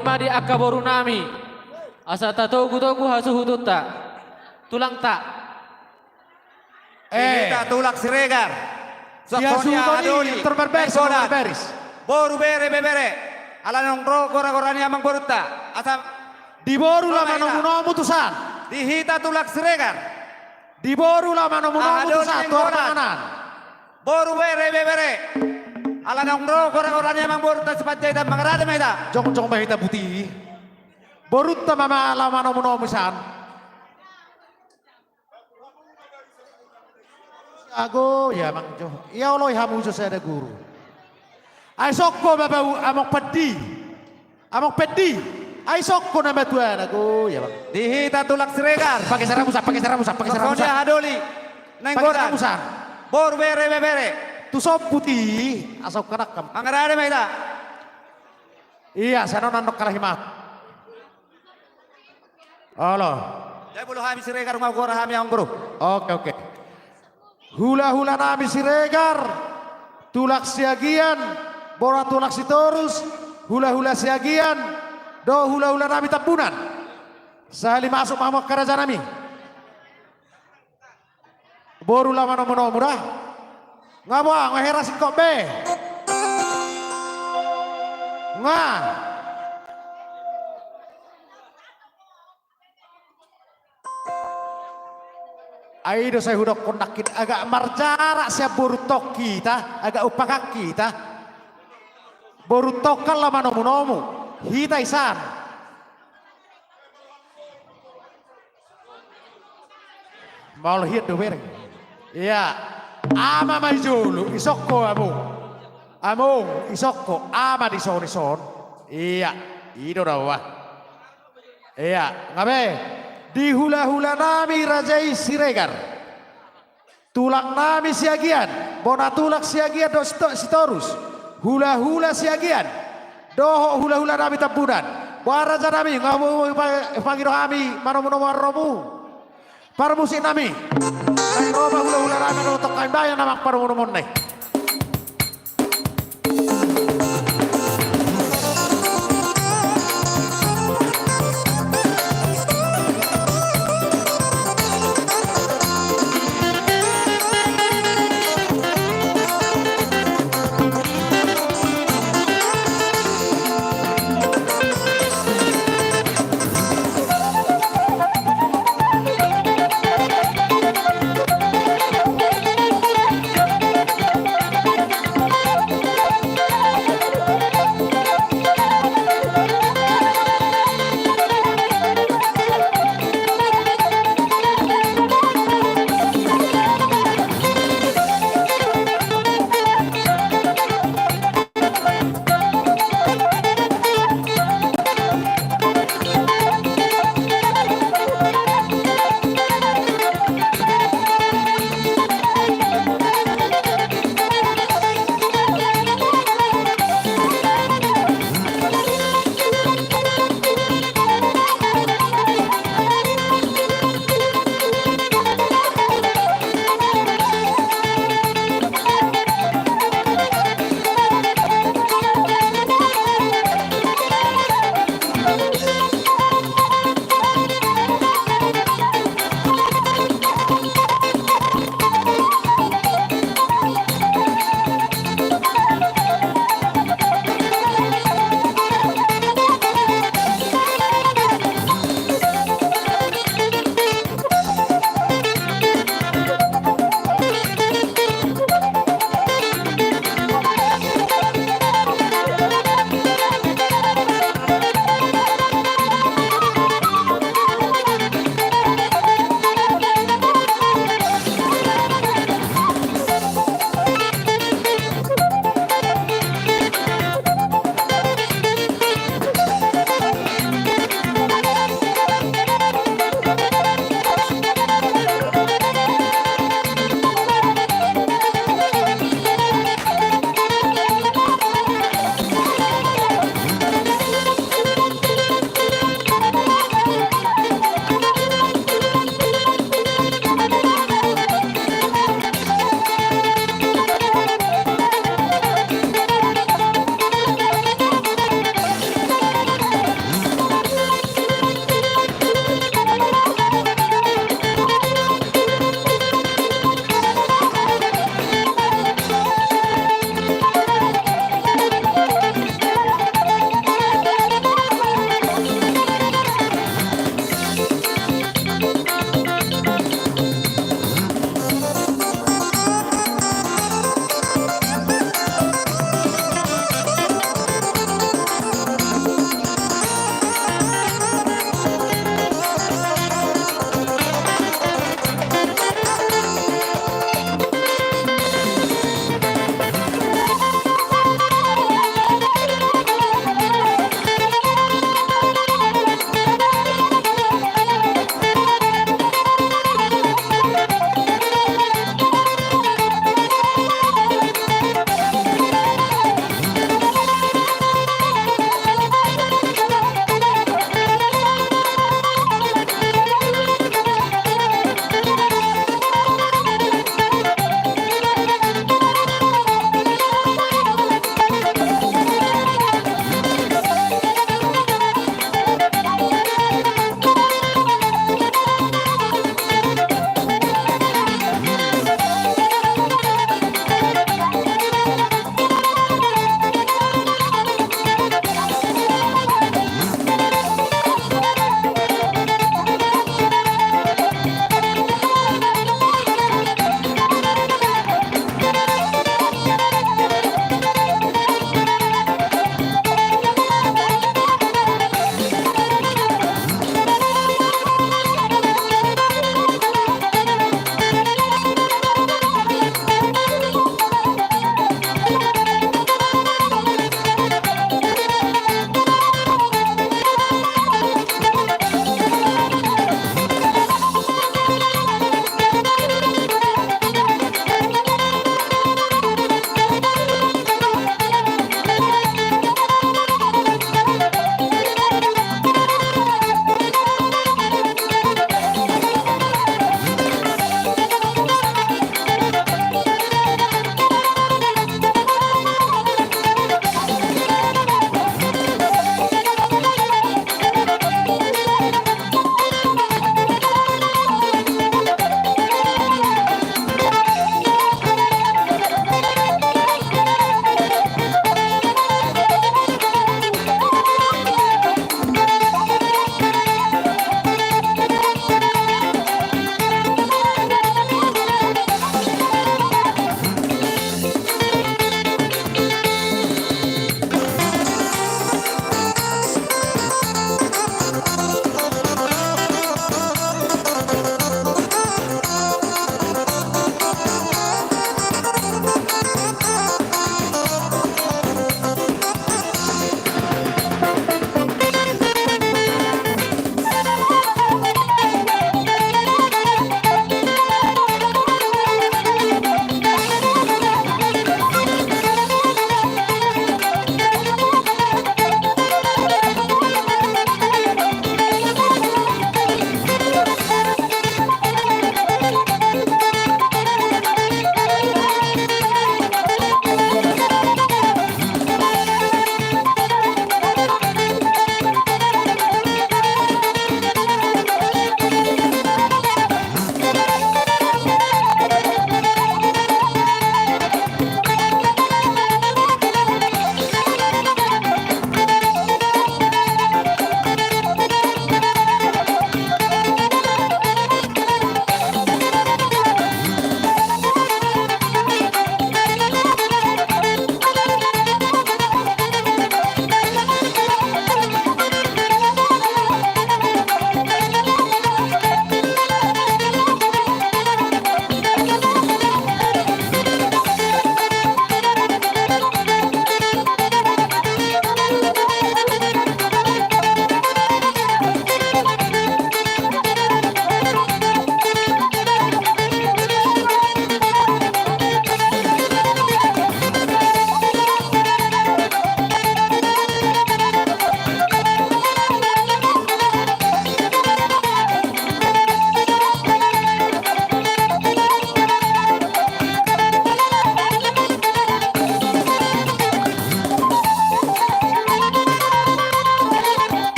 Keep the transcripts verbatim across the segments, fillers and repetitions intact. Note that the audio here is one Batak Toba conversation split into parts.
ma di angka boru nami, asa tatogu-togu hasuhutonta. Tulangta. Eh. Di hita Tulang Siregar. Songon i, Hadoli, Tor Barbaris, Nainggolan, Tor Barbaris. Boru, bere, ibebere. Ala naung ro gora-gora ni amangborunta. Asa di boru, oh, ma hita. Lamanomu-nomu tusan. Di hita Tulang Siregar. Di boru, lamanomu-nomu tusan, Hadoli, Nainggolan. Tuar panganan. Boru, bere, ibebere. Ala naung ro gora-gora ni amangborunta Sipanjaitan, mangarade ma hita. Jongjong ma hita, Buti. Borunta ma, ma lamanomu-nomu tusan. Ago, ia amang jo. Ia oloi hamu jo sada guru. Ai songko ma bau, Among Pandi. Among Pandi. Ai songko nama tuan ago, ia amang. Di hita Tulang Siregar. Pake sarabusan, pake sarabusan, pake sarabusan. Songon i Hadoli. Nainggolan. Pake sarabusan. Boru, bere, ibebere. Tu son, Buti. Asa ungkanakkam. Mangarade ma hita. Ia, sanon annon kalahi ma. Olo. Jai molo hami Siregar, nunga gora hami, amangboru. Oke, oke. Hula-hula nami Siregar, Tulang Siagian, bona Tulang Sitorus, hula-hula Siagian, dohot hula-hula nami Tambunan. Sahali masuk ma hamu angka raja nami. Boru, lamanomu-nomu da. Nga boha, nga hera singkop be. Nga. Ai do sai hudokkon nangkin, agak marjarak sian borunta on hita, agak umpakan hita. Borunta on kan lamanomu-nomu. Hita isan. Maol hian do, bere. Ia. Ama ma di jolo, isongko among. Among, isongko, ama di son, i son. Ia, i do na, bah. Ia, nga be. Di hula-hula nami raja i Siregar. Tulang nami Siagian, bona Tulang Siagian dohot Sito-, Sitorus, hula-hula Siagian, dohot hula-hula nami Tambunan. Boha raja nami, nga bo-, bo-, pa-, pangido hami manomu-nomu arromu. Parmusik nami. Naeng ro ma hula-hula nami, ro tongka imbayan nama panomu-nomuon nai.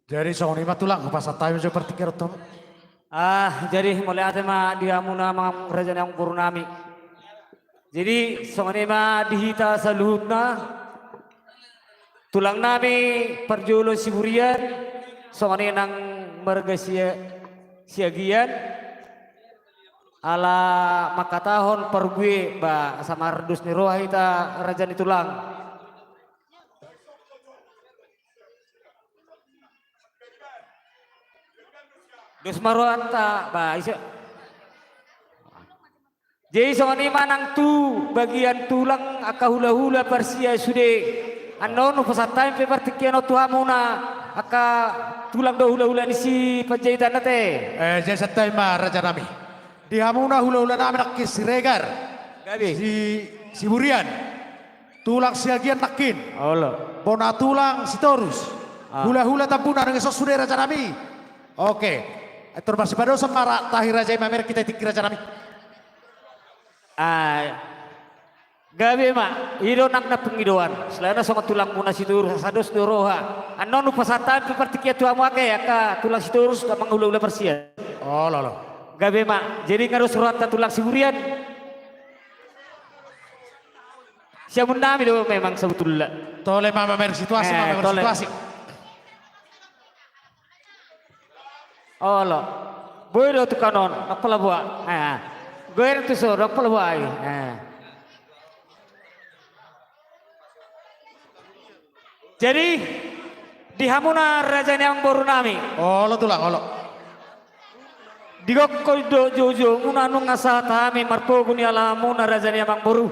Jadi songon i ma tulang, hupasahat hami jo partingkian on tu hamu. Ah, jadi mauliate ma di hamuna amang raja ni amangboru nami. Jadi songon i ma di hita saluhutna, tulang nami parjolo Siburian, songon i nang marga Sia-, Siagian, ala mangkatahon parbue, ba, asa mardos ni roha hita raja ni tulang. Dos ma rohanta, ba, ise. Jadi songon i ma nang tu bagian tulang angka hulahula parsia sude. Annon hupasahat hami pe partingkian on tu hamuna angka tulang dohot hulahula ni si Panjaitan ate. Eh, jadi santabi ma raja nami. Di hamuna hulahula nami nangkin Siregar. Gabe. Si, Siburian. Tulang Siagian nangkin. Olo. Bona tulang Sitorus. Ah. Hulahula Tambuna, nunga ison sude raja nami. Oke. Tor masipadosan ma ra-, tahi raja i mamereng hita tingki raja nami. Ah. Gabe ma, i do nang na pangidoan. Selana songon tulangmuna Sitorus, asa dos do roha. Annon hupasahat hami pe partingkian tu hamu ate, angka tulang Sitorus, amang hulahula parsia. Olo, olo. Gabe ma, jadi nunga dos rohanta tulang Siburian. Siamun nami do memang sebetulna. Tole ma mamereng situasi, eh, ma mamereng situasi. Olo. Boi do tu kanon, apala boa. Eh. Goer tu so, apala boa. Eh. Jadi, di hamuna raja ni amangboru nami. Olo tulang, olo. Di gokhon dohot joujoumuna nunga sahat hami marpogu ni alamanmuna raja ni amangboru.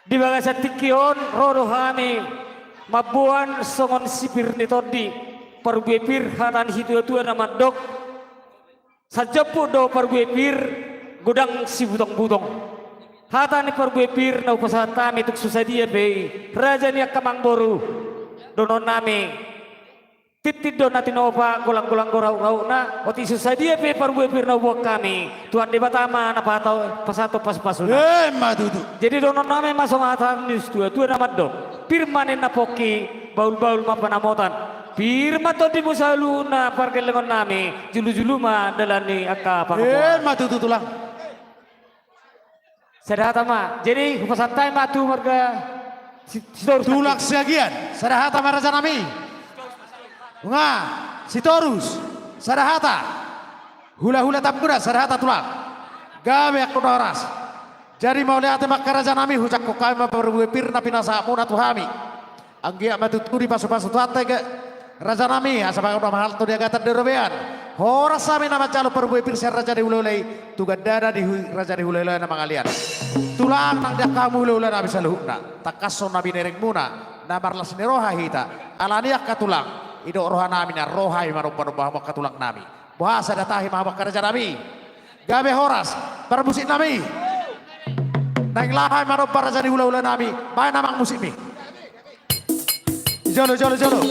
Di bagasan tingki on, ro do hami mamboan songon sipir ni tondi, parbue pir, hata ni situatua na mandok. Sanjomput do parbue pir, godang sibutongbutong. Hata ni parbue pir na hupasahat hami tung so sadia pe i, raja ni angka amangboru. Dohonon nami, tintin do na tinopa, golanggolang do rautrauta. Otik so sadia pe parbue pir na huboan hami, Tuhan Debata ma na pasahat, pasahat pasupasuna. Emma tutu. Jadi dohonon nami ma songon hata ni situatua na mandok: Pir ma ninna pongki, bahulbahul ma panamotan. Pir ma tondimu saluhutna pargellengon nami, julujulu ma dalan ni angka pangomoan. Emma tutu tulang. Sada hata ma, jadi hupasahat hami ma tu marga Si-, Sitorus. Tulang Siagian, sada hata ma raja nami. Nunga, Sitorus, sada hata. Hulahula Tambuna, sada hata tulang. Gabe angka na horas. Jadi mauliate ma angka raja nami, hujangkon hami ma parbue pir na pinasahatmuna tu hami. Anggiat ma tutu dipasupasu Tuhanta i, raja nami, asa mangalo ma halto di agatan di robean. Horas hami na manjalo parbue pir sian raja ni hulahula i, tu gandana di hu-, raja ni hulahula na mangalean. Tulang, nang di angka hamu hulahula nami saluhutna, tangkas songon na binerengmuna, na marlas ni roha hita. Alani i angka tulang, didok roha nami na ro hami manombanomba hamu angka tulang nami. Boha, sada tahi ma hamu angka raja nami. Gabe horas, parmusik nami. Naeng laho hami manomba raja ni hulahula nami, baen amang musikmi. Jolo, jolo, jolo.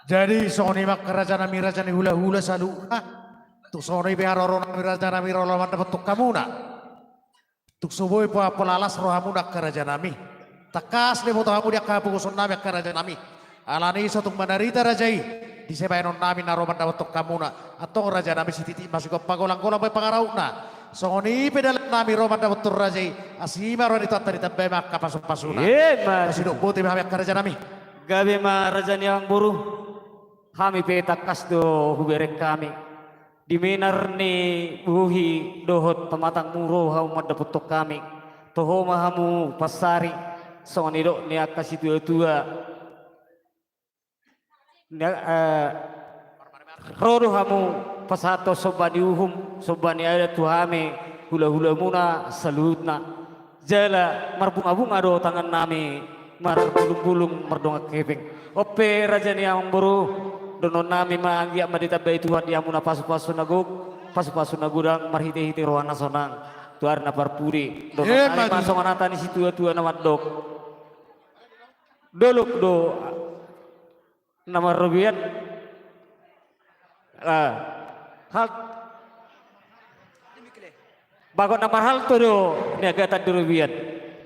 Jadi songon i ma angka rajanami, raja ni hulahula saluhutna. Tung songon i pe haroronami rajanami, ro laho mandapothon hamuna. Tung so boi pe pola las rohamuna angka rajanami. Tangkas do diboto hamu di angka hapogosonnami angka rajanami. Alani i so tung manarita raja i di sibahenonnami na ro mandapothon hamuna. Antong rajanami, sititi ma sigompa, golang-golang ma pangarahutna. Songon i pe dalannami ro mandapothon raja i, asi ma roha ni Tuhanta, ditambai ma angka pasu-pasuna. Ima tutu. Sidok boti ma hami angka rajanami. Gabe ma raja ni amangboru. Hami pe tangkas do hubereng hami. Di minar ni bohi dohot pamatangmu ro hamu mandapothon hami. Toho ma hamu pansari, songon nidok ni angka situa-tua. Ro do hamu pasahathon somba ni uhum, somba ni adat tu hami hulahulamuna saluhutna. Jala marbungabunga do tangannami, marbulungbulung mardongan hepeng. On pe raja ni amangboru, dohononnami ma anggiat ma ditambai Tuhan di hamuna pasupasu na gok, pasupasu na godang marhitehite roha na sonang tu ari na parpudi. Dohononnami ma songon hata ni situatua na mandok: Dolok do na marrobean. Hal, bagot na marhalto do niagatan di robean.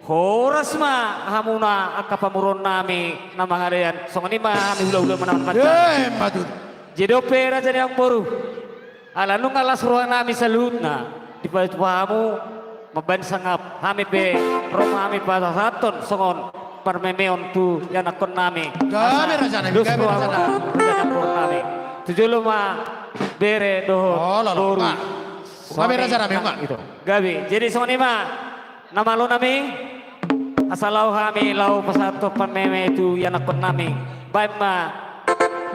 Horas ma hamuna angka pamoruonnami na mangalean. Songon i ma hami hulahula manaon. Ima tutu. Jadi on pe raja ni amangboru, ala nunga las rohanami saluhutna, dipatupa hamu mambahen sangap, hami pe ro ma hami pasahathon songon parmemeon tu ianakkonnami. Gabe rajanami, gabe rajanami. Tu jolo ma bere dohot boru. Gabe rajanami. Gabe. Jadi songon i ma na malonami, asa laho hami laho pasahathon parmeme tu ianakkonnami. Bahen ma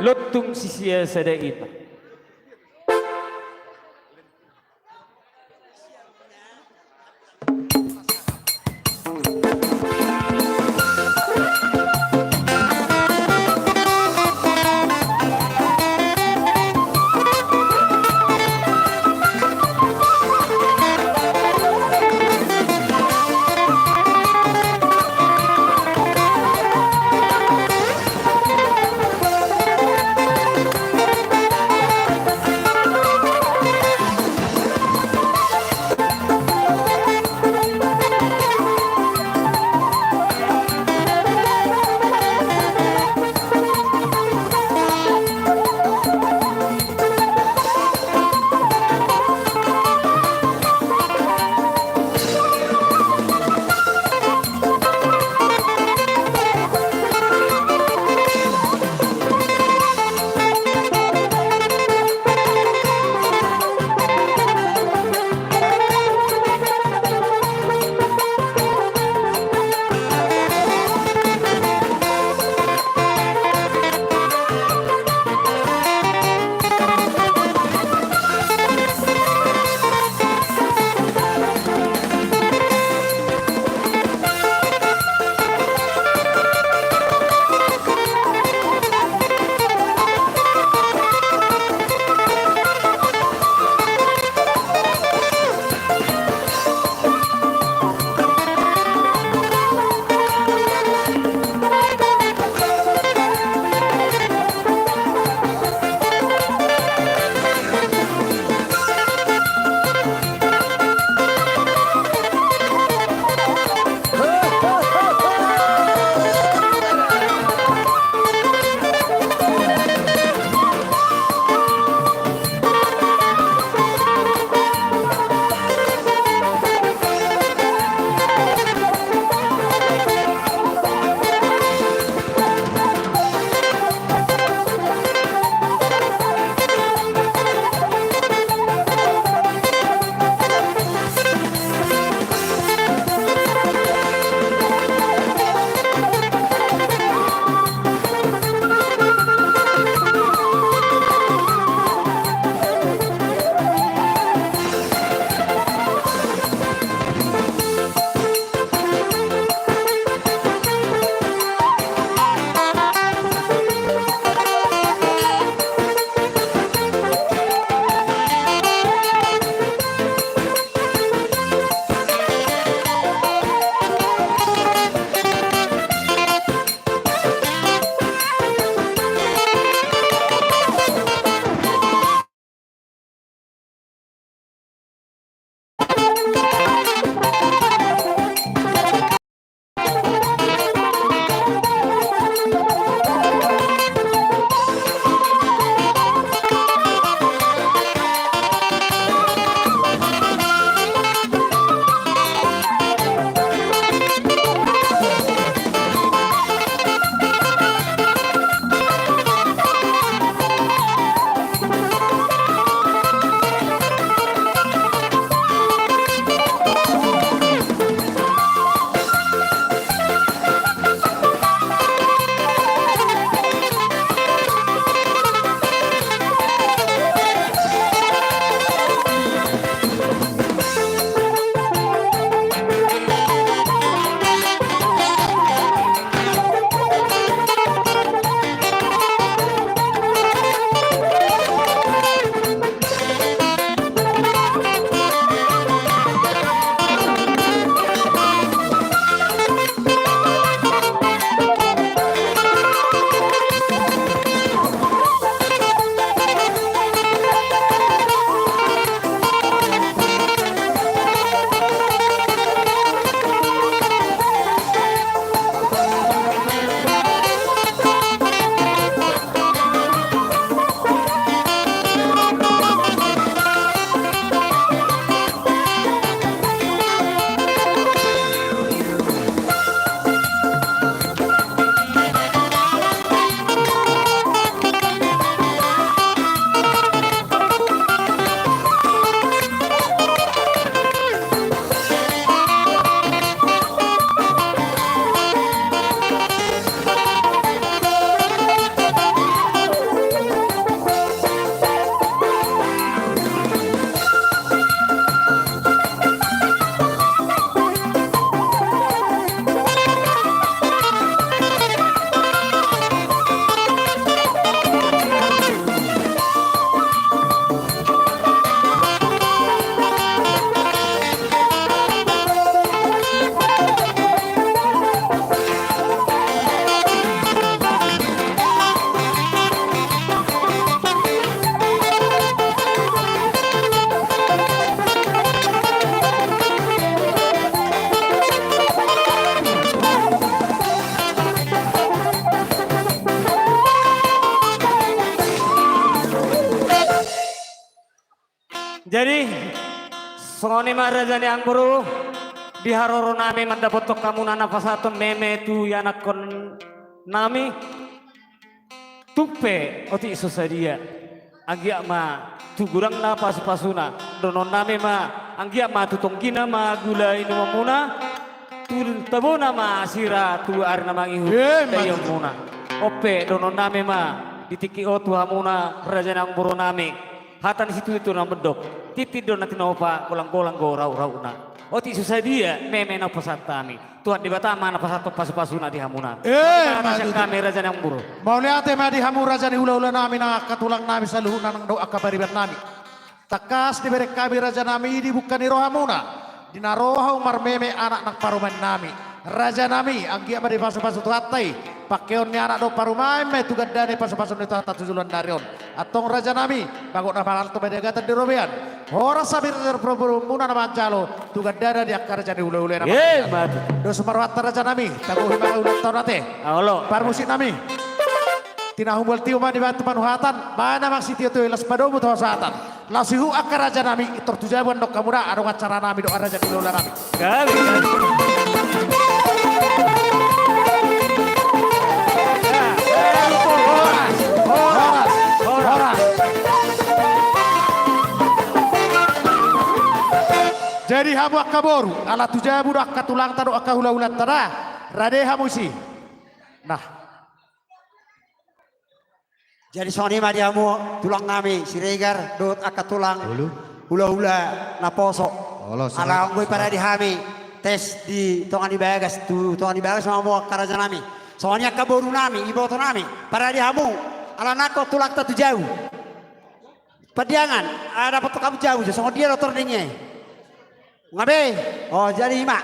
lontung sisia sada i ma. Jadi, songon i ma raja ni amangboru, di haroro nami mandapothon hamuna na pasahathon meme tu ianakhon nami. Tung pe otik so sadia, anggiat ma tu godangna pasupasuna, dohonon nami ma, anggiat ma tu tonggina ma gula inumonmuna, tu tabona ma sira tu ari na mangihut. Eh, ma tutu. Daion muna. On pe dohonon nami ma di tingki on tu hamuna raja ni amangboru nami. Hata ni situtu na mandok, tintin do na tinopa, golanggolang do rautna. Otik so sadia meme na hupasahat hami. Tuhan Debata ma na pasahathon pasupasuna di hamuna. Eh, ma tutu. Hami raja ni amangboru. Mauliate ma di hamu raja ni hulahula nami nang angka tulang nami saluhutna nang dohot angka pariban nami. Tangkas dibereng hami raja nami di bungka ni rohamuna, di na ro hamu marmeme anak nang parumaen nami. Raja nami, anggiat ma dipasupasu Tuhanta i pangkeon ni anak dohot parumaen ma i tu gandana, pasupasu ni Tuhanta tu joloan ni ari on. Antong raja nami, bagot na marhalto ma di agatan di robean. Horas hami raja ni parboruonmuna na manjalo tu gandana di angka raja ni hulahula na. Eh, mantap. Dos ma rohanta raja nami, tagohi ma hulanta on ate. Olo. Parmusik nami. Tinahu mual tio ma di batu panuhatan, baen amang sitio-tio i las padomu tu hasahatan. Laos ihut angka raja nami, pintor tu jabu andok hamuna, adong acara nami dohot raja ni hulahula nami. Gabe. Horas, horas, horas. Jadi hamu angka boru, ala tu jabu do angka tulangta dohot angka hulahulanta da, rade hamu disi. Nah. Jadi songon i ma di hamu tulang nami Siregar dohot angka tulang hulahula naposo. Ala anggo i parade hami tes di tonga ni bagas, tu tonga ni bagas ma hamu angka raja nami. Songon i angka boru nami, iboto nami, parade hamu, ala nangkok tulangta tu jabu. Pandiangan, ah, dapothon hamu jabu, songon dia do tordingna i. Nga be. Oh, jadi i ma.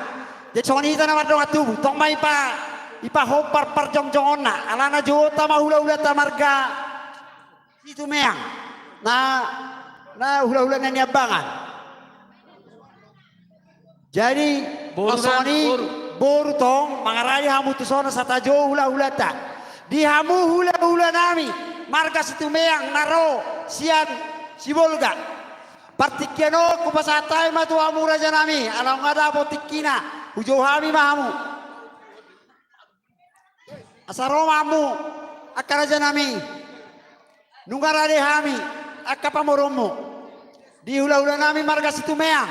Jadi songon hita na mardongan tubu, tong ma ipa, ipahompar parjongjongonna, alana jouonta ma hulahulanta marga Situmeang. Na, na hulahula na niambangan. Jadi boru songon i, boru tong mangarade hamu tu son sahat jo hulahulanta. Di hamu hulahula nami marga Situmeang na ro sian Sibolga. Partingkian on hupasahat hami ma tu hamu raja nami, ala nunga dapot tingkina, hujou hami ma hamu. Asa ro ma hamu angka raja nami, nunga rade hami angka pamoruonmu di hulahula nami marga Situmeang.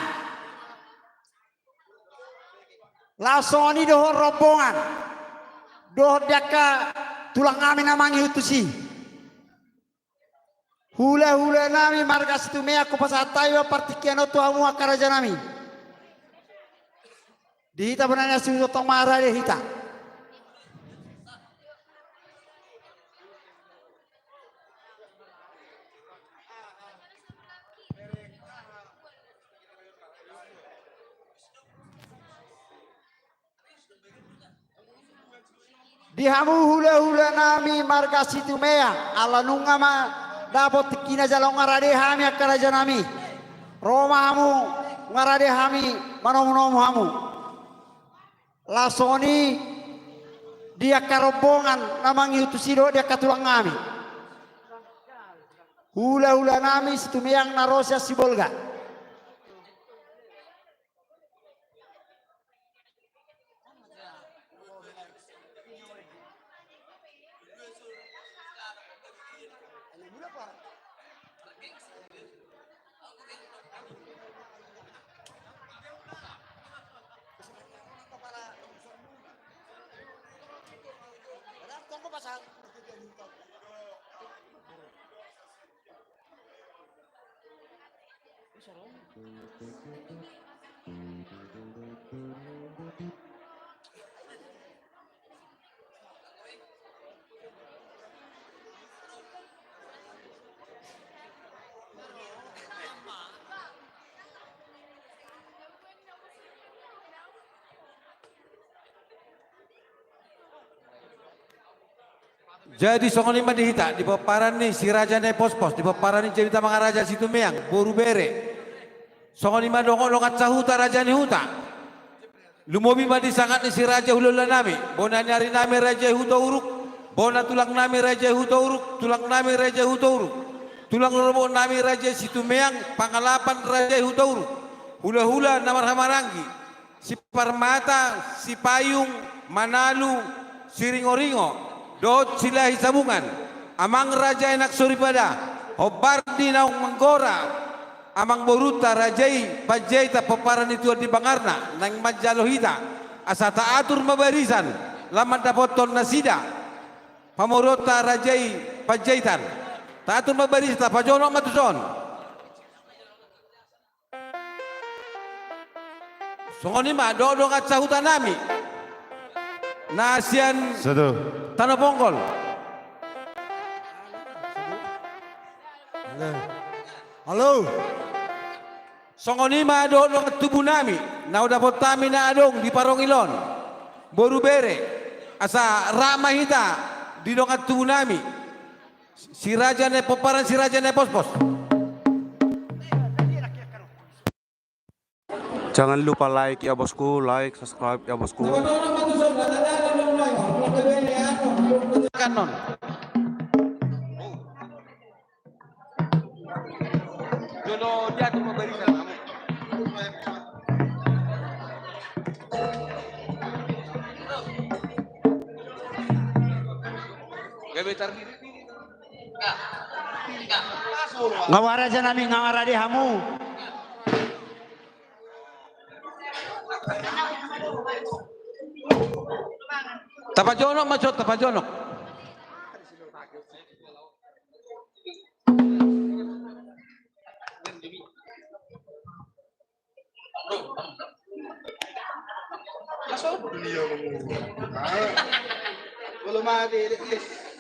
Laos songon i dohot rombongan dohot di angka tulang nami na mangihut tusi. Hulahula nami marga Situmeang, hupasahat hami ma partingkian on tu hamu angka raja nami. Di hita bona ni asi tong ma rade hita. Di hamu hulahula nami marga Situmeang, ala nunga ma dapot tingkina jala nunga rade hami angka raja nami. Ro ma hamu, nunga rade hami manomunomu hamu. Laos songon i di angka rombongan na mangihut tusi dohot di angka tulang nami. Hulahula nami Situmeang na ro sian Sibolga. Jadi songon i ma di hita, di pomparan ni si Raja Nai Pospos, di pomparan ni Jamita Mangaraja Situmeang, boru bere. Songon i ma dohot dongan sahuta raja ni huta. Lumobi ma di sangap ni si raja hulahula nami, bona ni ari nami Raja i Huta Uruk, bona tulang nami Raja i Huta Uruk, tulang nami Raja i Huta Uruk. Tulang rorobot nami raja i Situmeang, pangalapan raja i Hutauruk, hulahula na marhahamaranggi, Siparmata, Sipayung, Manalu, Siringoringo, dohot Silahi Sabungan, amang raja anak soripada, hombar di naung manggora, amangborunta raja i Panjaitan pomparan ni Tuan di Bangarna, naeng manjalo hita, asa taatur ma barisan, lam mandapothon nasida, pamoruonta raja i Panjaitan. Taatur ma barisan, tapajonok ma tuson. Songon i ma dohot dongan sahuta nami na sian Tano Ponggol. Halo. Songon i ma dohot dongan tubu nami na hudapot hami na adong di parongil on, boru bere, asa rap ma hita di dongan tubu nami. Si raja ni pomparan, si raja ni pospos. Jangan lupa like ya bosku, like, subscribe ya bosku. Kanon. Jolo dia tu memberi salam. Gabe tardiri. Nga wara janami, nga wara di hamu. Tapajonok ma jo, tapajonok.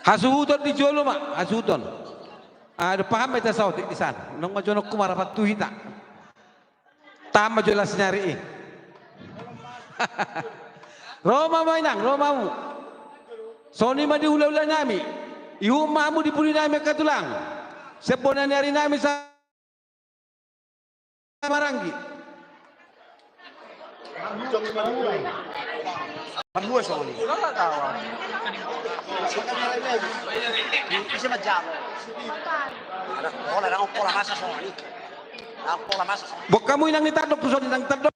Hasuhuton di jolo ma, hasuhuton. Ah, dohot paham ma hita saotik di san. Nunga jonok ku marapat tu hita. Tama jo las nyari i. Ro ma hamu inang, ro ma hamu. Songon i ma di hulahula nami. Ihut ma hamu di pudi nami angka tulang. Sian bona ni ari nami sa Maranggi. Marhua songon i. Ise manjalo. Anak pola, anak pola masa songon i. Anak pola masa songon i. Boan hamu inang ni tandok, tu son inang ni tandok.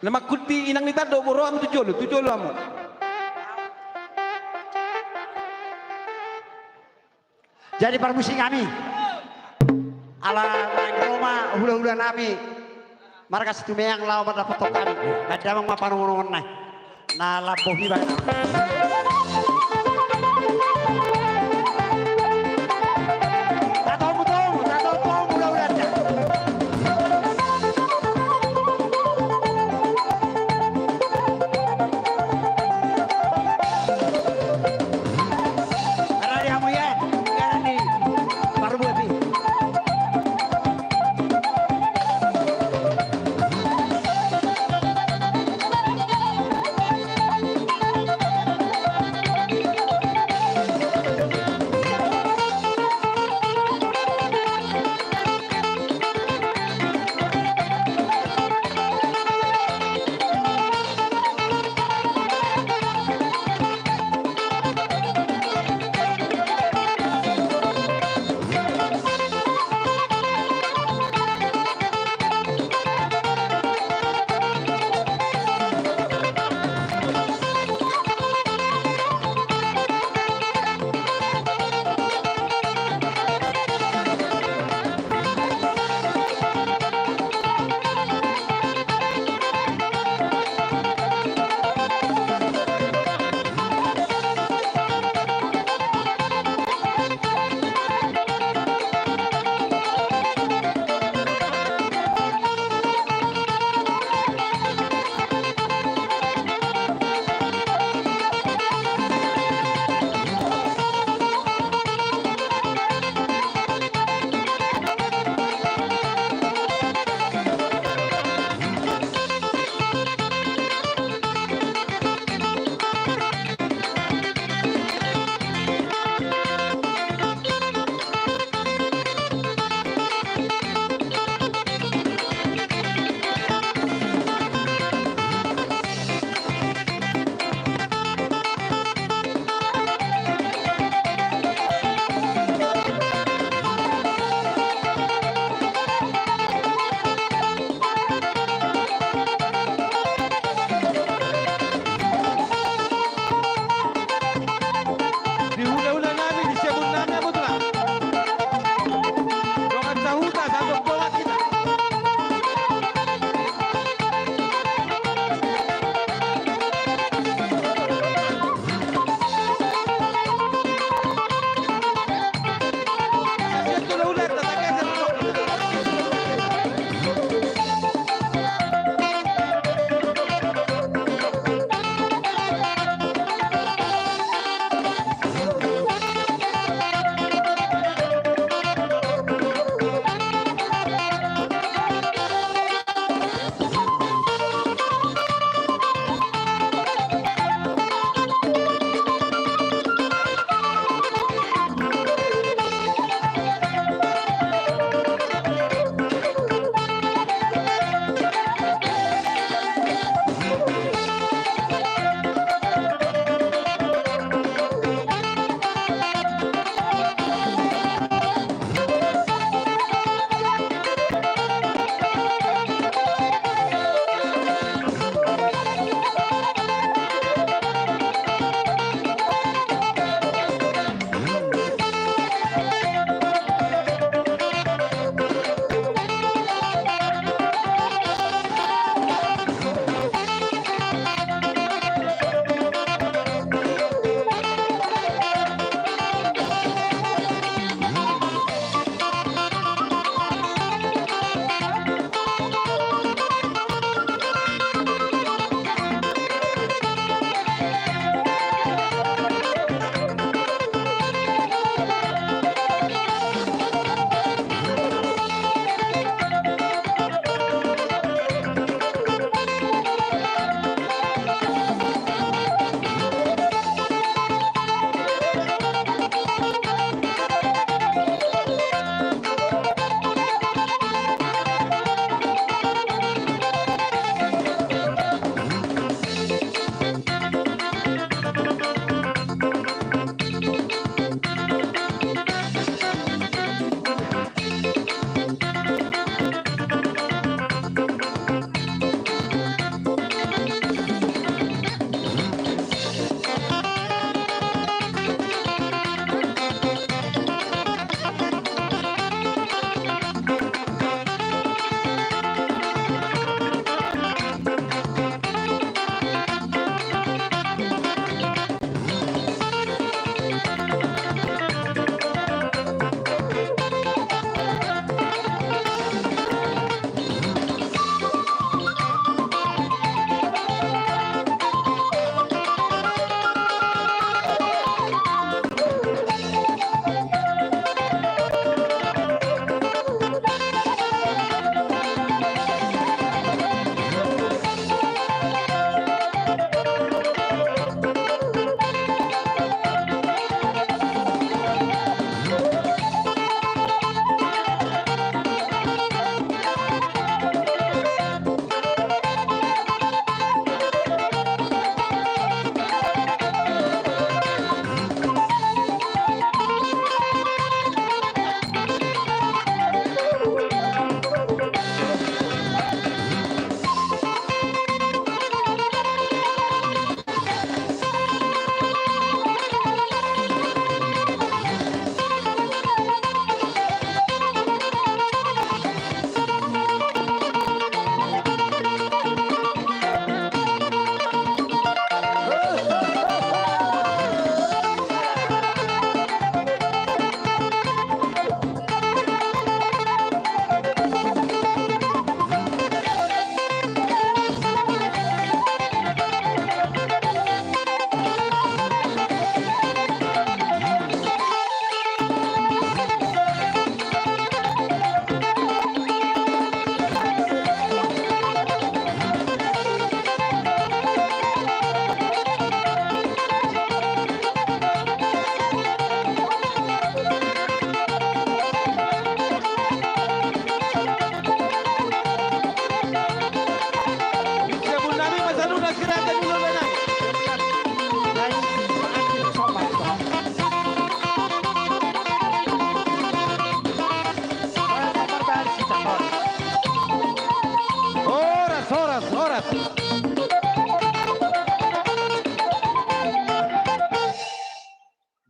Na mangkuti inang ni tandok, boan ro hamu tu jolo, tu jolo hamu. Jadi parmusik nami. Ala naeng ro ma hulahula nami marga Situmeang laho mandapothon hami. Baen damang ma panongonongon nai. Na lambok iba. Tatomu, tomu, tatomu, tomu, hulahula.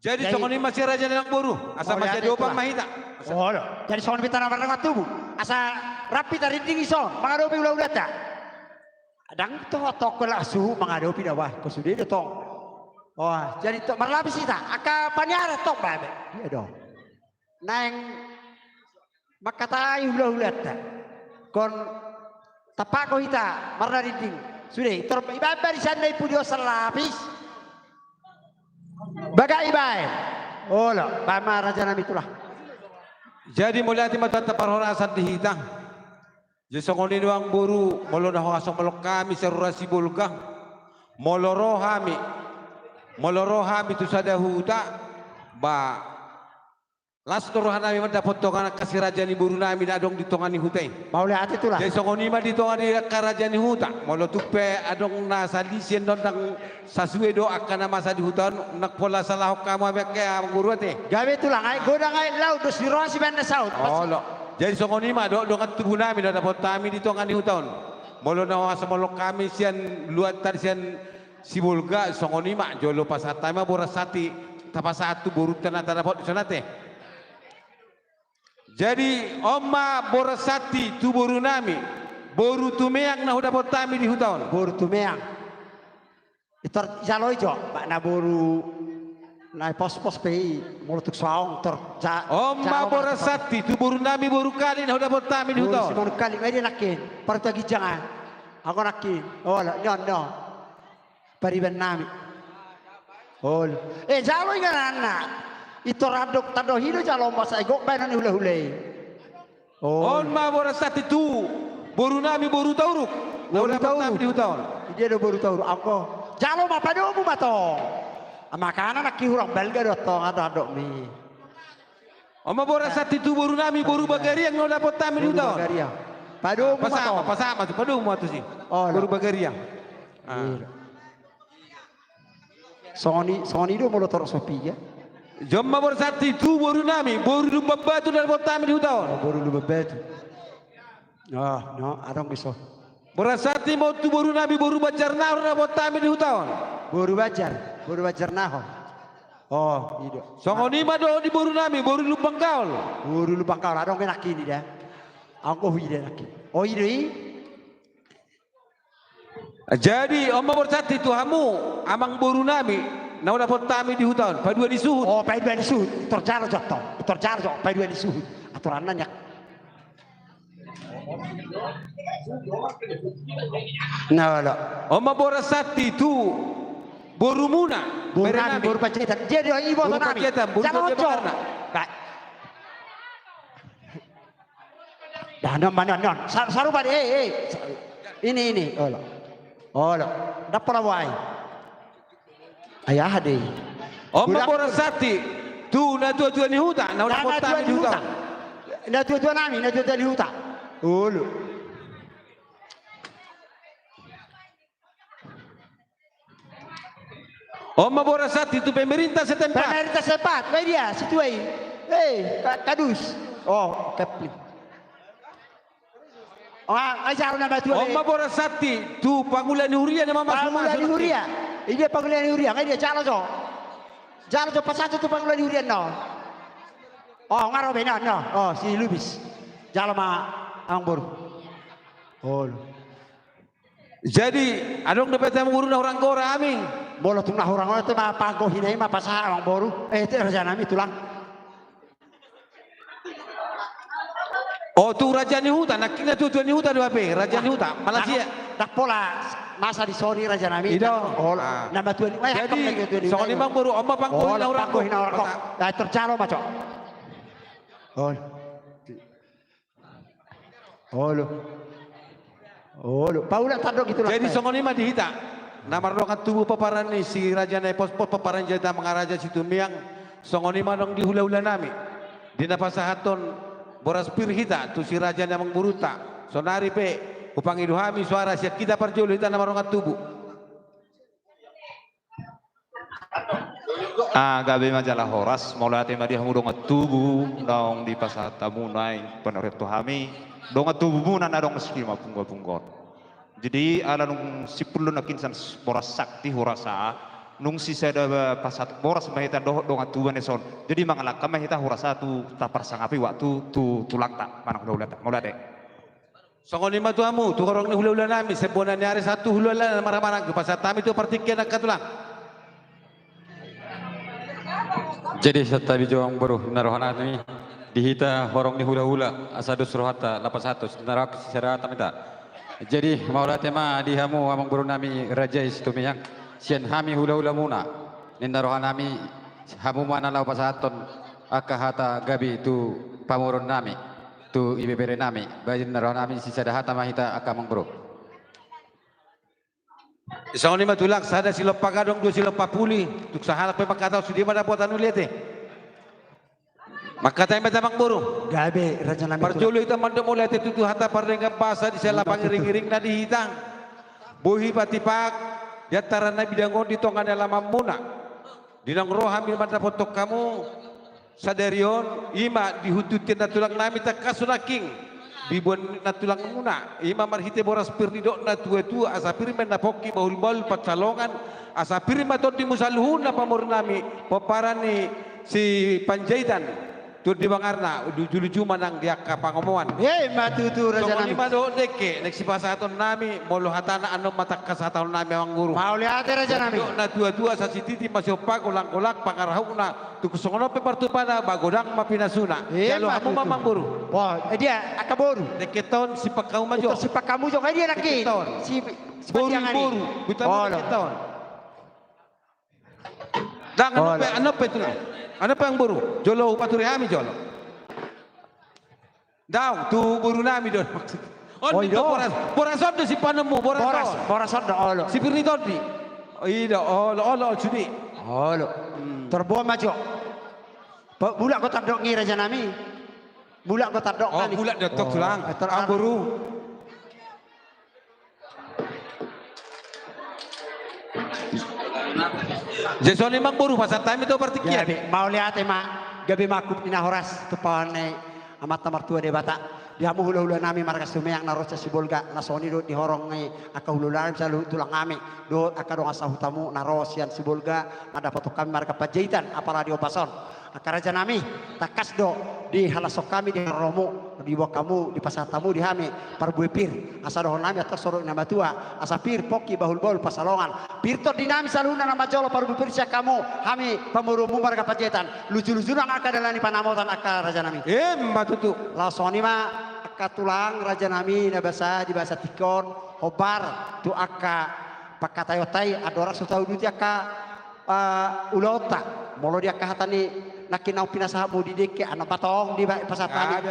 Jadi songon i ma sian raja ni amangboru, asa mauliate ma sian i, Tulang. Olo. Jadi songon i ma hita na mardongan tubu, asa rap hita rinding dison mangadopi hulahulanta. Ndang tong, tong holan suhut mangadopi da, bah, ingkon sude do tong. Wah, jadi tong marlapis hita, angka paniaran tong, bah, bah. Dia do. Naeng mangkatai hulahulanta. Ingkon tampakon hita marnarinding. Sude, tor ibaen ma di sandal i pudi on sian lapis. Bagak ibaen. Olo, baen ma raja nami, Tulang. Jadi mauliate ma tu Tuhanta parhorasan di hita. Jadi songon i do, amangboru, molo na hohas songon hami sian rura Sibolga, molo ro hami, molo ro hami tu sada huta, ba las do roha nami mandapothon angka si raja ni boru nami na adong di tonga ni huta i. Mauliate, Tulang. Jadi songon i ma di tonga ni angka raja ni huta, molo tung pe adong na sali sian on, ndang sasue do angka na masa di huta on, ndang pola salahon hamu hami angka i, amangboru, ate. Gabe, Tulang, ai godang ai laut, dos ni roha sibaen na saut. Olo. Jadi songon i ma dohot dongan tubu nami na dapothon hami di tonga ni huta on. Molo na hohas songon hami sian luat tadi sian Sibolga, songon i ma jolo pasahat hami ma boras santi, tapasahat tu borunta na tadapot dison, ate. Jadi on ma boras santi tu boru nami, boru Tumeang na hudapothon hami di huta on. Boru Tumeang. Tor jalo i jo, ba na boru na pospos pe i, molo tung so adong tor ja-, on ma jalo ma boras santi tu boru nami, boru Kali na hudapothon hami di huta on. Boru Simanungkalit, ma i dia nangkin, Parhutaginjang, ah. Anggo nangkin, olo, ni on, ni on. Pariban nami. Olo. Eh, jalo ingananna. Ito randok tando hido jalo masa i gok baenon ni hulahula i. Olo. On ma boras santi tu boru nami, boru Tauruk. Boru Tauruk. Di huta on. Dia do boru Tauruk. Anggo. Jalo ma padomu ma tong. Makana nangkin hurang balga do tong, ada adok mi. On ma boras santi tu boru nami, boru Bagariang na hudapothon hami di huta on. Boru Bagariang. Padomu ma tong. Pasahat ma, pasahat ma tu, padomu ma tusi. Olo. Boru Bagariang. Ah. Iya. Songon i, songon i do molo torop so piga. Jom ma boras santi tu boru nami, boru Lumban Batu na hudapothon hami di huta on. Oh, boru Lumban Batu. Ah, no, adong dison. Boras santi ma tu boru nami, boru Banjar Nahor na hudapothon hami di huta on. Boru Banjar, boru Banjar Nahor. Oh, i do. Songon i ma dohot di boru nami, boru Lumban Gaol. Boru Lumban Gaol, adong nangkin i da. Anggo huida nangkin. Oh, i do i. Jadi on ma boras santi tu hamu, amangboru nami na hudapothon hami di huta on, paidua ni suhut. Oh, paidua ni suhut. Tor jalo jo tong. Tor jalo jo, paidua ni suhut. Aturanna nian. Na, olo. On ma boras santi tu borumuna, boru nami, boru Panjaitan. Dia do iboto nami. Boru Panjaitan, boru Panjaitan. Jalo jo. Nah, non ma, non, non. Sa-, sarupa di, eh, eh. Ini, ini. Olo. Olo. Ndang pola boai. Ai aha do i? On ma boras santi tu natuatua ni huta na hudapothon hami di huta on. Natuatua nami, natuatua ni huta. Olo. On ma boras santi tu pemerintah setempat. Pemerintah setempat, ma i dia, situa i. Eh, ka-, kadus. Oh, kepli. Oh, ai jalo na matua. On ma boras santi tu pangula ni huria na mamasu-masu. Pangula ni huria. I dia pangula ni huria, ma i dia, jalo jo. Jalo jo, pasahat tu pangula ni huria na on. Oh, nga ro be na on, na on. Oh, si Lubis. Jalo ma, amangboru. Olo. Jadi adong dope, amangboru, na hurang gora hami? Molo tung na hurang gora, ate, ma panggohina i ma pasahat, amangboru. Eh, ate, raja nami, Tulang. Oh, tu raja ni huta, nangkin natuatua ni huta do hape, raja ni huta. Malaysia. Ndang pola masa di son i, raja nami. I do. Olo. Ah. Na matua ni, jadi songon i ma, amangboru, on ma panggohi na hurang. Panggohi na hurang. Tor jalo ma jo. Olo. Olo. Olo. Paulak tandok i, Tulang. Jadi songon i ma di hita na mardongan tubu pomparan ni si Raja Nai Pospos, pomparan ni Raja Mangaraja Situmeang. Songon i ma adong di hulahula nami di na pasahathon boras pir hita tu si raja ni amangborunta. Saonari pe hupangido hami soara sian hita parjolo, hita na mardongan tubu. Ah, gabe ma jala horas, mauliate ma di hamu dongan tubu naung dipasahat hamuna i panorot tu hami, dongan tubumuna na adong di Simalungun, Pungga-pungga on. Jadi ala nunga simpul do nangkin sian boras santi hurasa, Nunga sisada pasahat boras ma hita dohot dongan tubu na dison. Jadi mangalangka ma hita huroha tu taparsangapi waktu tu tulangta manang hulahulata. Mauliate. Songon i ma tu hamu, tu horong ni hulahula nami, sian bona ni ari sahat tu hulahula na marhahamaranggi, pasahat hami tu partingkian angka tulang. Jadi santabi jo amang boru, ninna roha nami di hita horong ni hulahula, asa dos rohanta laho pasahathon, ninna rohangku sisada hata ma hita. Jadi mauliate ma di hamu amang boru nami raja i Situmeang, sian hami hulahula muna, ninna roha nami hamu ma na laho pasahathon angka hata gabe tu pamoruon nami, tu ibebere nami, baen ninna roha nami sisada hata ma hita angka amang boru. Songon i ma tulang, sada silompa gadong, dua silompa puli, tung sahalak pe mangkatahon sude ma dapotan, mauliate. Mangkatai ma hita amang boru. Gabe raja nami. Parjolo hita mandok mauliate tutu hata pardenggan basa di sela pangiringiring na di hita. Boi hupatipak di antaran na bidang on di tonga ni alaman muna. Di naung ro hami mandapothon hamu sadari on, i ma di huntuti nantulang nami tangkas nangkin diboan nantulang muna, i ma marhite boras pir nidok na tuatua, asa pir ma na pongki bahulbahul pansalongan, asa pir ma tondimu saluhutna pamoruon nami, pomparan ni Sipanjaitan. Tondi bangarna, lujuluju ma nang di angka pangomoan. Ima tutu raja nami. Songon i ma dohot dengke naeng sipasahaton nami, molo hatana annon ma tangkas hatahon nami amang boru. Mauliate raja nami. Didok na tuatua, sasintiti ma siompa, golanggolang pangarahutna, tung songon on pe partupana, ba godang ma pinasuna. Jalo hamu ma amang boru. Wah, eh, dia angka boru. Dengke on simpan hamu ma jo. Simpan hamu jo, eh, dia nangkin. Dengke on. Si, si boru, boru. Buta boru dengke on. Dang, annon pe, annon pe tulang. Annon pe amang boru. Jolo hupaturi hami jolo. Dang, tu boru nami do. On do, boras, boras on do simpanonmu, boras on. Boras on do, olo. Si pir ni tondi. I do, olo, olo, olo, sude. Olo. Tor boan ma jo. Mulak do tandok ni raja nami. Mulak do tandok nami. Mulak do tandok tulang. Amang boru. Jadi songon i amang boru, pasahat hami tu partingkian. Gabe, mauliate ma, gabe ma angkup ni na horas tu paonan ni Amanta Martua Debata. Di hamu hulahula nami marga Situmeang na ro sian Sibolga, na songon i do di horong ni angka hulahula nami saluhut tulang nami dohot angka dongan sahutamu na ro sian Sibolga, mandapothon hami marga Panjaitan, apala di ombas on. Angka raja nami, tangkas do dihalashon hami di haroromu, diboan hamu, dipasahat hamu di hami parbue pir, asa dohonon nami antong so didok ni na matua, asa pir pongki bahulbahul pansalongan, pir tondi nami saluhutna na manjalo parbue pir sian hamu, hami pamoruonmu marga Panjaitan, lujuluju nang angka dalan ni panamotan angka raja nami. Ima tutu. Laos songon i ma angka tulang raja nami na basa di bagasan tingki on, hombar tu angka pangkataionta i, andorang so tauduti angka eh, ulaonta. Molo di angka hata ni nangkin naung pinasahatmu di dengke, annon patong di ba-, pasahat hami.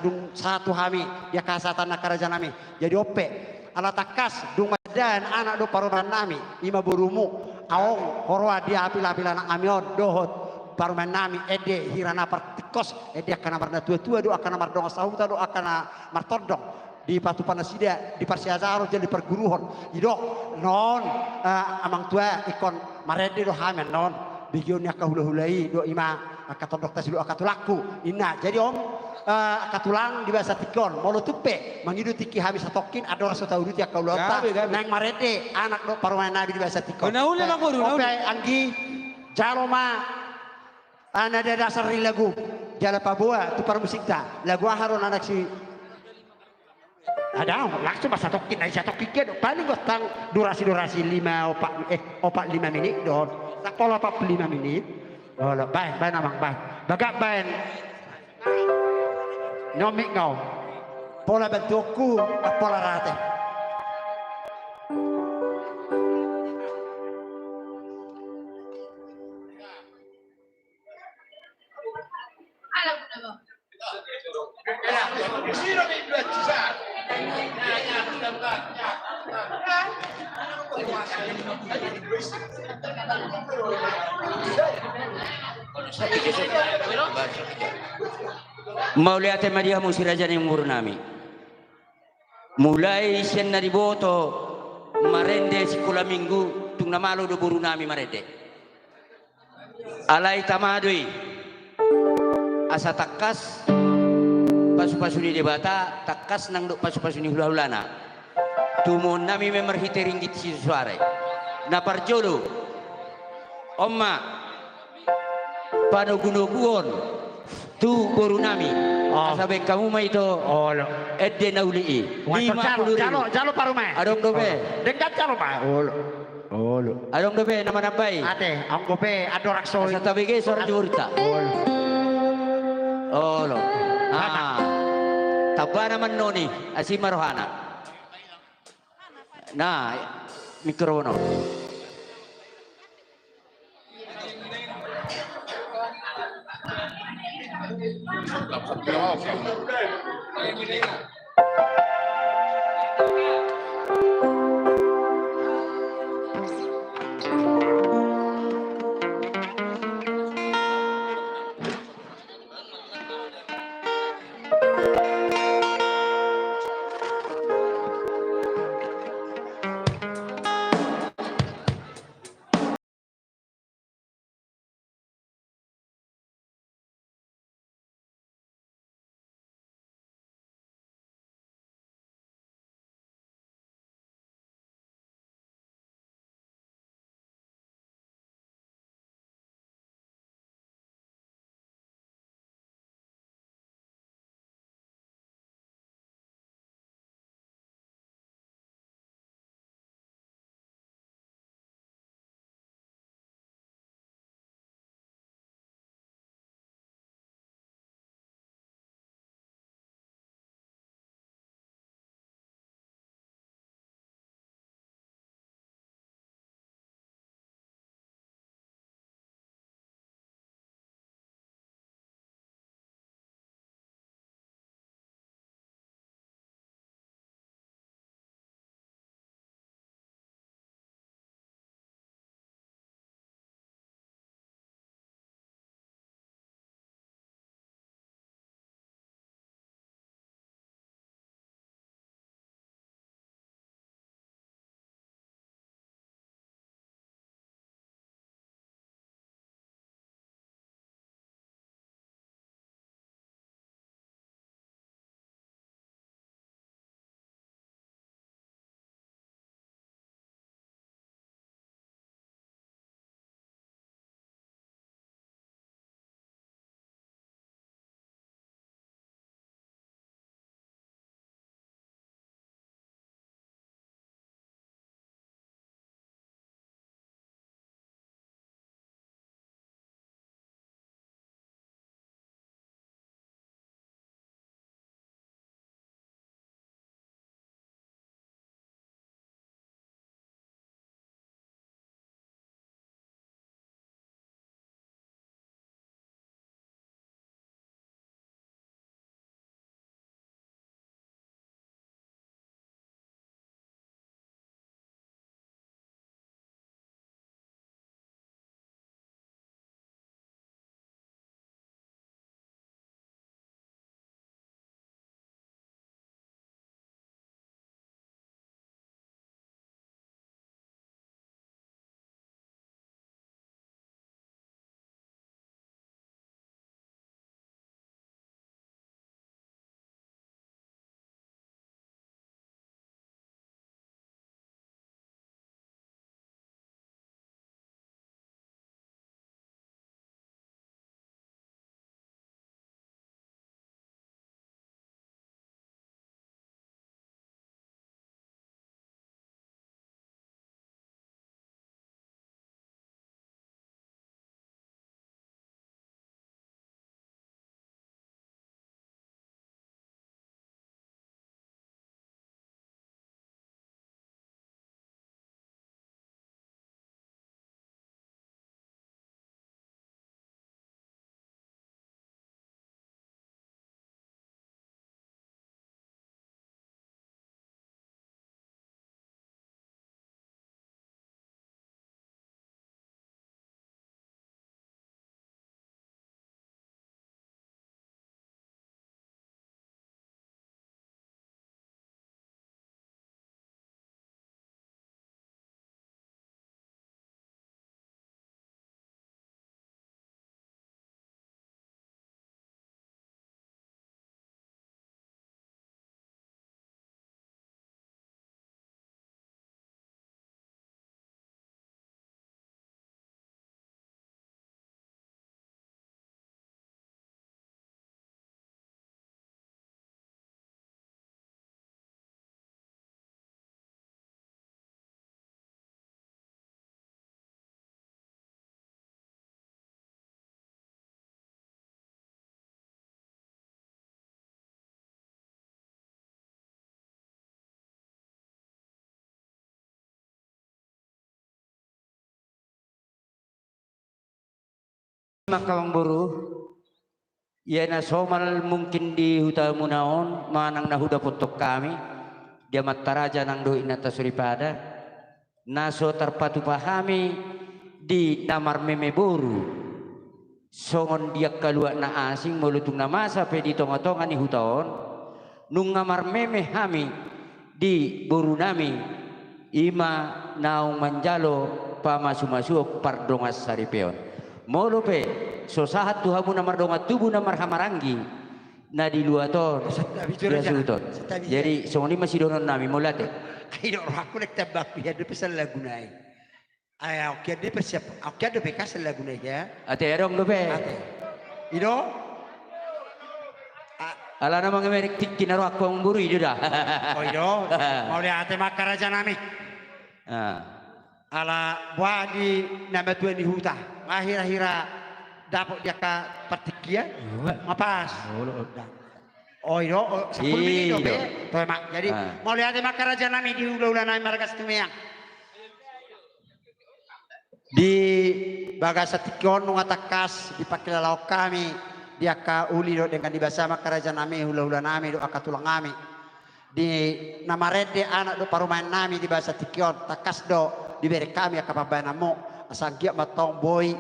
Dung sahat tu hami di angka hasahatan angka raja nami. Jadi on pe, ala tangkas dung mandapothon anak dohot parumaen nami, ima borumu, aong, huroha di apilapil anak nami on dohot parumaen nami, ende hira na partingkos, ende angka na marnatuatua dohot angka na mardongan sahuta dohot angka na martondong. Dipatupa nasida, diparsiajaron jala diparguruhon. Didok non, eh, amang tua ingkon marende do hami annon. Begeon ni angka hulahula i do, ima angka tondongta silu, angka tulangku, ninna. Jadi on, eh, angka tulang di bagasan tingki on, molo tung pe mangido tingki hami satongkin, andorang so tauduti angka ulaonta, naeng marende anak dohot parumaen nami di bagasan tingki on. Anggi, jalo ma, ah, nada dasar ni lagu jala paboa tu parmusikta. Lagu aha do na naeng si Adong, langsung ma satongkin, ai satongkin ke do. Paling gontang durasi-durasi lima, opat, eh, opat lima menit do. Sampulu opat pulu lima menit. Olo, baen, baen amang, baen. Bagak baen. Nyomik ngau. Pola bantuonku, pola rate. Mauliate ma di hamu si raja ni umur nami. Mulai sian na diboto marende sikola minggu, tung na malo do boru nami marende. Alai tama do i. Asa tangkas pasupasu ni Debata, tangkas nang dohot pasupasu ni hulahulana. Tumoon nami ma marhite ringgit sitio suara i. Na parjolo, On ma panogunoguon tu boru nami. Oh. Asa baen hamu ma ito. Olo. Ende na uli i. Wah, lima puluh ribu. Jalo, jalo parumaen. Adong dope. Olo. Denggan jalo ma. Olo. Olo. Adong dope na manambai. Ate, anggo pe andorang so i. Asa tabege sor di boruta. Olo. Olo. Ah. Tamba na mannoni, asi ma rohana. Nah, mikrofono. Maka amangboru, ia na somal mungkin di hutamuna on manang na hudapothon hami, di amanta raja nang dohot inanta soripada, na so tarpatupa hami di na marmeme boru, songon di angka luat na asing, molo tung na masa pe di tongatonga ni huta on, nunga marmeme hami di borunami, i ma naung manjalo pamasumasuon pardongan saripeon. Molo pe so sahat tu hamu na mardongan tubu na marhahamaranggi, na di luat on, Santabi, jujur di aja. Hasuhuton. Santabi, jadi, santabi. Songon i ma sidohononnami, mauliate. Ai dok rohangku, naeng tambahku, ia dope sallaguna i. Ai, au kian dope siap, au kian dope ka sallaguna i, ya. Ate, adong dope. Ate. I do? A- Alana mangemerek tingki na rohangku amangboru, i do da. Oh, i do. Mauliate ma angka rajanami. Ah. Ala boha di na matua ni huta, nga hira-hira dapot di angka partingkian? Iya. Nga pas. Olo, olo. Oh, i do, oh, sampulu menit do, i do, pe. Toe ma. Jadi, ah, mauliate ma angka rajanami di hulahulanami marga Situmeang. Di bagasan tingki on nunga tangkas dipangkilalahon hami di angka uli dohot denggan ni basa ma angka rajanami, hulahulanami dohot angka tulangnami. Di na marende anak dohot parumaennami di bagasan tingki on, tangkas do dibereng hami angka pambahenanmu, asa anggiat ma antong boi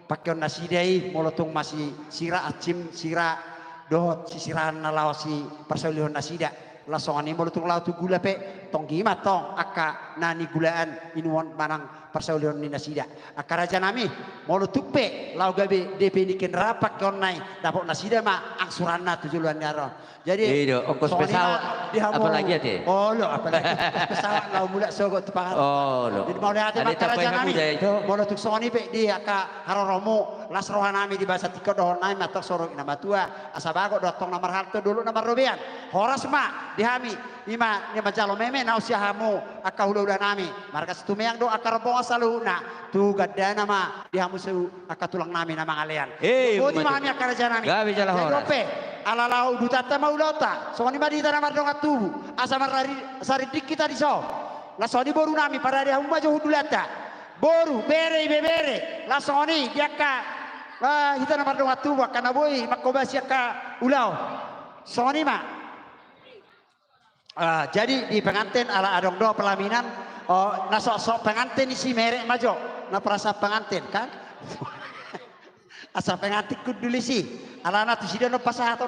pangkeon nasida i, molo tung masisira ansim sira dohot sisiraan na laho siparsaulihon nasida. Laos songon i molo tung laho tu gula pe, tonggi ma antong angka na nigulaan inumon manang parsaulihon ni nasida. Angka rajanami, molo tung pe laho gabe D P ni kendaraan pangkeonna i, dapot nasida ma angsuranna tu joloan ni ari on. Jadi, i do, ongkos pesawat, songon i ma di hamu. Apalagi ate? Olo, apalagi ongkos pesawat laho mulak sogot tu Pangaranto. Olo. Jadi, mauliate ma angka rajanami. Molo tung songon i pe di angka haroromu, las rohanami di bagasan tingki on, dohononnami ma antong songon i, na matua, asa bagot do antong na marhalto, dolok na marrobean. Horas ma di hami, i ma na manjalo meme naung sian hamu angka hulahulanami marga Situmeang dohot angka rombongan saluhutna, tu gandana ma di hamu sude angka tulangnami na mangalean. Eh, boti ma hami angka rajanami. Gabe jala horas. Jadi dope, ala laho udutanta ma ulaonta, songon i ma di hita na mardongan tubu, asa marrari-, sarinding hita dison. Laos songon i borunami, parade hamu ma jo hundulanta. Boru, bere, ibebere, laos songon i di angka, ah, hita na mardongan tubu, angka na boi manghobasi angka ulaon. Songon i ma. Ah, jadi di pengantin ala adong do pelaminan, oh, na soksok pengantin i si merek ma jo, na perasaan pengantin, kan? Asa pengantin hundul i si, alana tusi do na pasahaton.